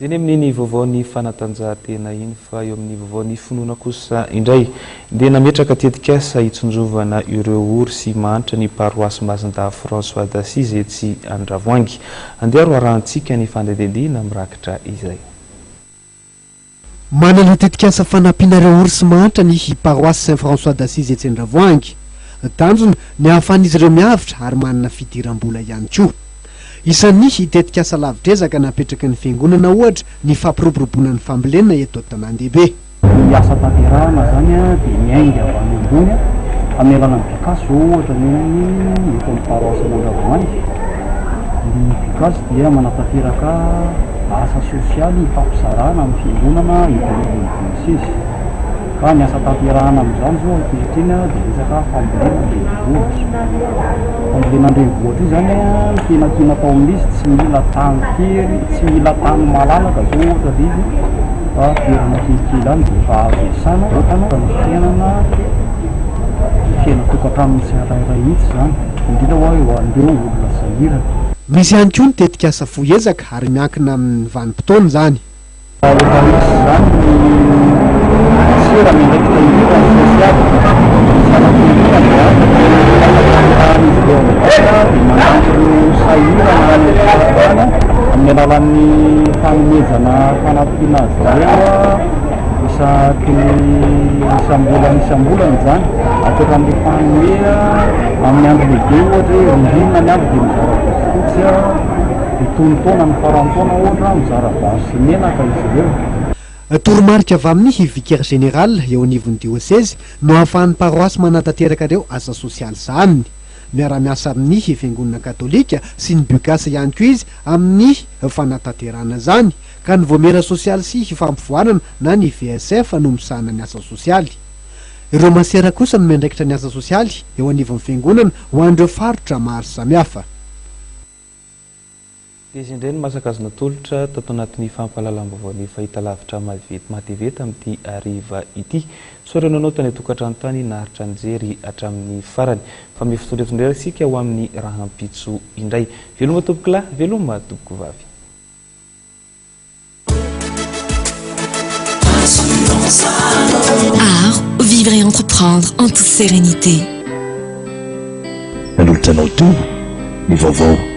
Eny amin'iny vaovaon'ny fanatanjahantena iny fa eo amin'ny vaovaon'ny finoana kosa indray dia nametraka tetikasa hitsinjovana ireo ory sy mahantra ny paroasy Masindahy François d'Assise etsy Andravoahangy. Andeha ro arahantsika ny fanadihadiana mirakitra izay. Manana tetikasa fanampiana ireo ory sy mahantra ny paroasy Saint François d'Assise etsy Andravoahangy. Tanjona ny hahafahan'izy ireo miavotra ary manana fidiram-bola ihany koa. Isan'ny tetikasa lavitr'ezaka napetraky ny fiangonana ohatra ny fampiroboroboana ny fambolena eto an-tanàn-dehibe. Ny asa tanterahana izany dia miainga avy any ambony amin'ny alalan'ny Bicas izao ohatra ny eto amin'ny paroasin'Andravoahangy. Ny Bicas dia manatanteraka asa sosialy ifampizarana amin'ny fiangonana eto anivon'ny diosezy. Fa ny asa tanterahana amin'izany izao ankehitriny dia resaka fambolena an-drenivohitra. Fambolena an-drenivohitra io izany ny tena tiana atao amin'izy tsy mila tany tery, tsy mila tany malalaka izao ohatra ilay izy fa toerana kelikely any dia efa azo iasana. Ny fiainana, ny fiainan-tokantranon'ny tsirairay mihitsy izany, indrindra hoa eo an'ireo olona sahirana. Misy ihany koa ny tetikasa fohy ezaka ary miankina amin'ny vanim-potoana izany. Efa misy izany ny sera miandraikitra indrindra ny sosialy, ny fianakaviana dia fahafahan'izy ireo amin'izay dia manampy ireo sahirana any amin'ny fahatrana amin'ny alalan'ny fanomezana fanampiana azy ireo isaky ny isam-bolana isam-bolana izany, ankoatran'ilay fanome amin'ny andro lehibe ohatra hoe ririnina ny andro dia mizara bodofotsy. Ny tonon-taona, ny faran-taona ohatra, mizara vary sy menaka izy ireo. Toromarika avy amin'ny Vicaire Général eo anivon'ny diosezy no ahafahan'ny paroasy manatanteraka ireo asa sosialy sahaniny. Miara-miasa amin'ny Fiangonana Katolika sy ny Bucas ihany koa izy amin'ny fanatanterahana izany, ka ny Vaomiera Sosialy sy Fampivoarana na ny VSF no misahana ny asa sosialy. Ireo masera kosa no miandraikitra ny asa sosialy eo anivon'ny Fiangonana ho an'ireo faritra maro samihafa. Dia izy indray no masaka azo natolotra tato anatin'ny fampahalalam-baovaon'ny fahitalavitra Matv tamin'ity hariva ity. Isaorana anao tany an-tokantrano tany naharitra nijery hatramin'ny farany. Fa mifototra eto indray ary isika ho amin'ny rahampitso indray. Veloma tompokolahy, veloma tompokovavy. Art, vivre et entreprendre en toute sérénité. Nanolotra anao teo ny vaovao.